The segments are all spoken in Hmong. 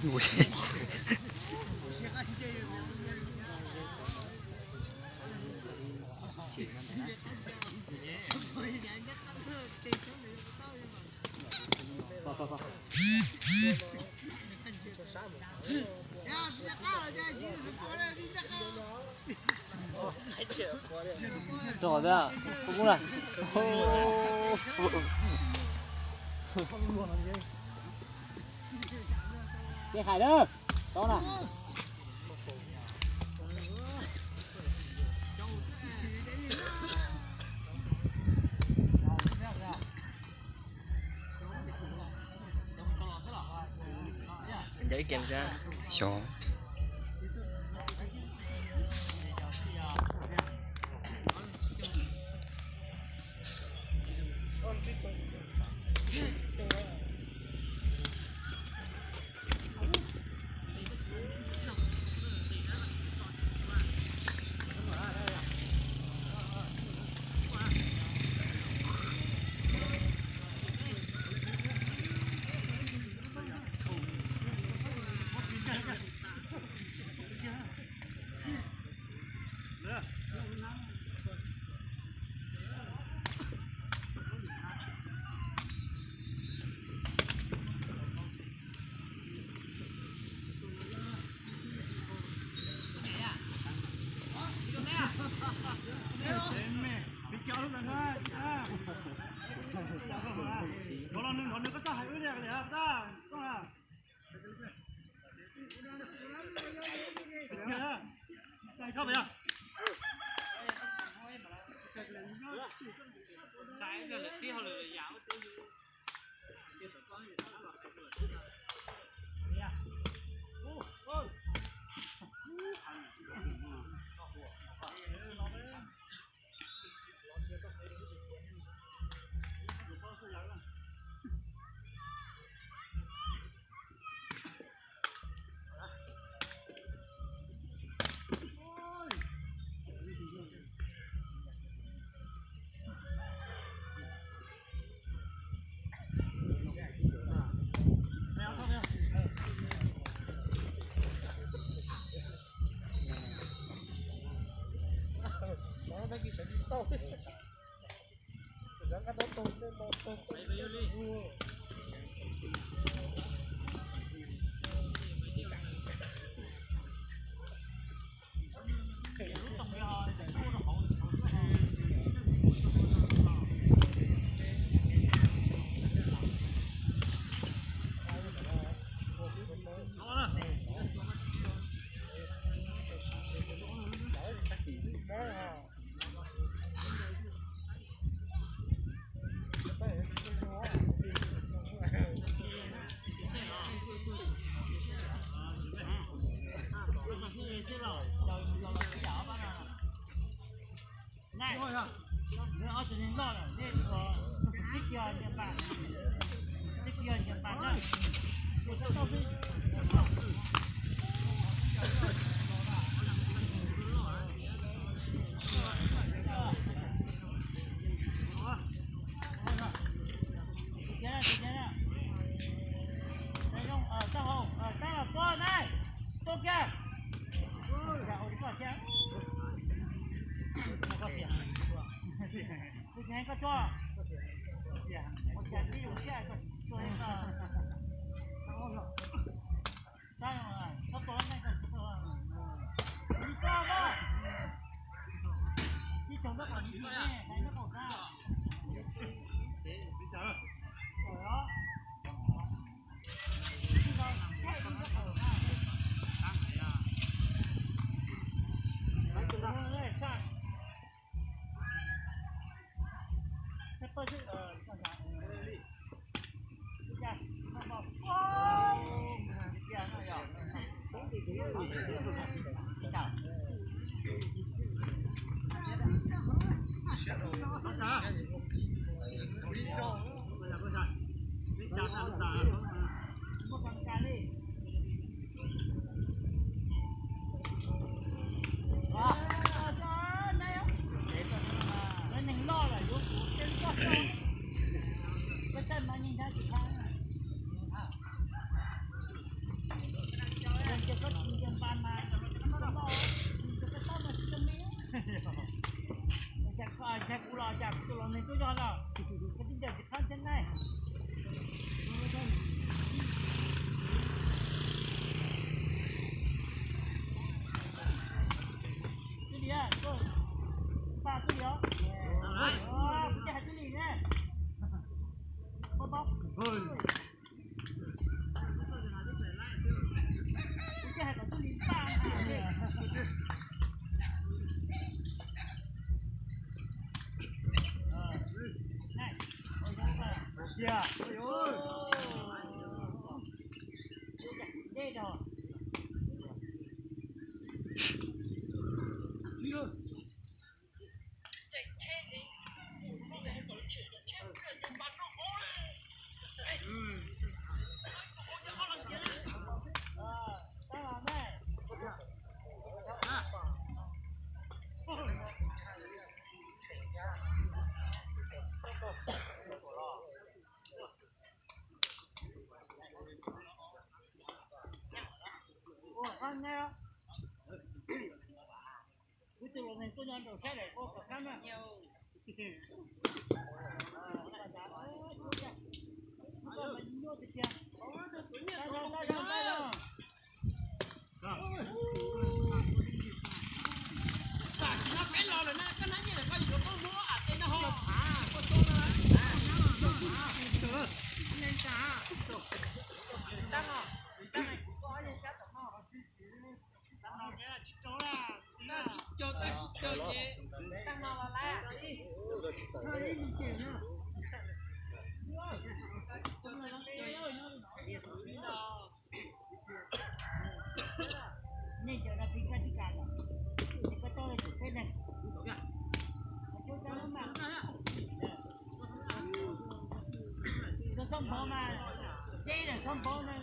Rau qhov ntawd, koj pub na. Ces Khải đó, to na. Xyov. Koj tsis ncaws npas mas koj noj, ncaws koj txob mas tsis tau me. Cas koj, cas kuv los cas kuv tus los nws tuaj yog los, koj tsis ncaws tsis qab thiab ne. Tuaj li, npaj tuaj li os. Kuv coj hais tuaj li ne. Pob pob. Kuv coj hais kom tuaj li npaj. Dej dog. Ua qab neb. Kuv tus los nws tuaj nyob nraum sab daim qhov qab na. Tam sim no peb los lawm na, koj nab nyiaj lawm koj yuav koj muab am tes no ho. Tab no, tab no kuv koj ob yog sab tom no. Tsis cog, tsis cog ces tag no los lawm. Nej cov no pib koj tsis kam los, ces koj tau los tsum peb neeg. Koj txhob npov mas, ces ib leeg txhob npov na.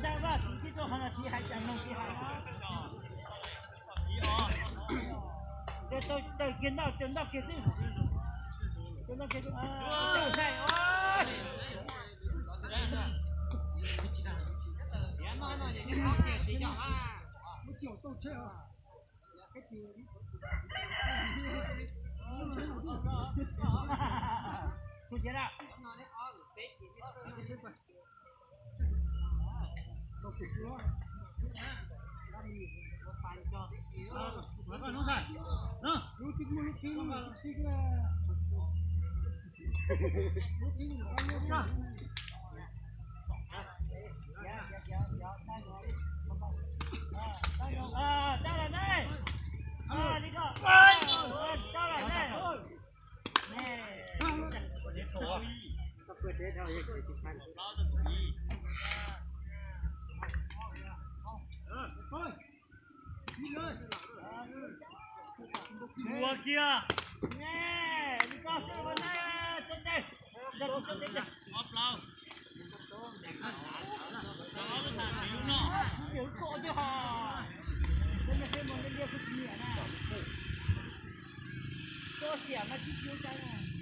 Ntag vaj, txiv tib tug ho no tsis hais cas mloog tsis hais no. Ces tawm kiag noj, tawm noj kiag xwb. Tawm noj kiag xwb. Tus ces da. Tau lawm ne. Tau lawm ne. Ua kiag. Koj xiam mas tsis tsis ua cas.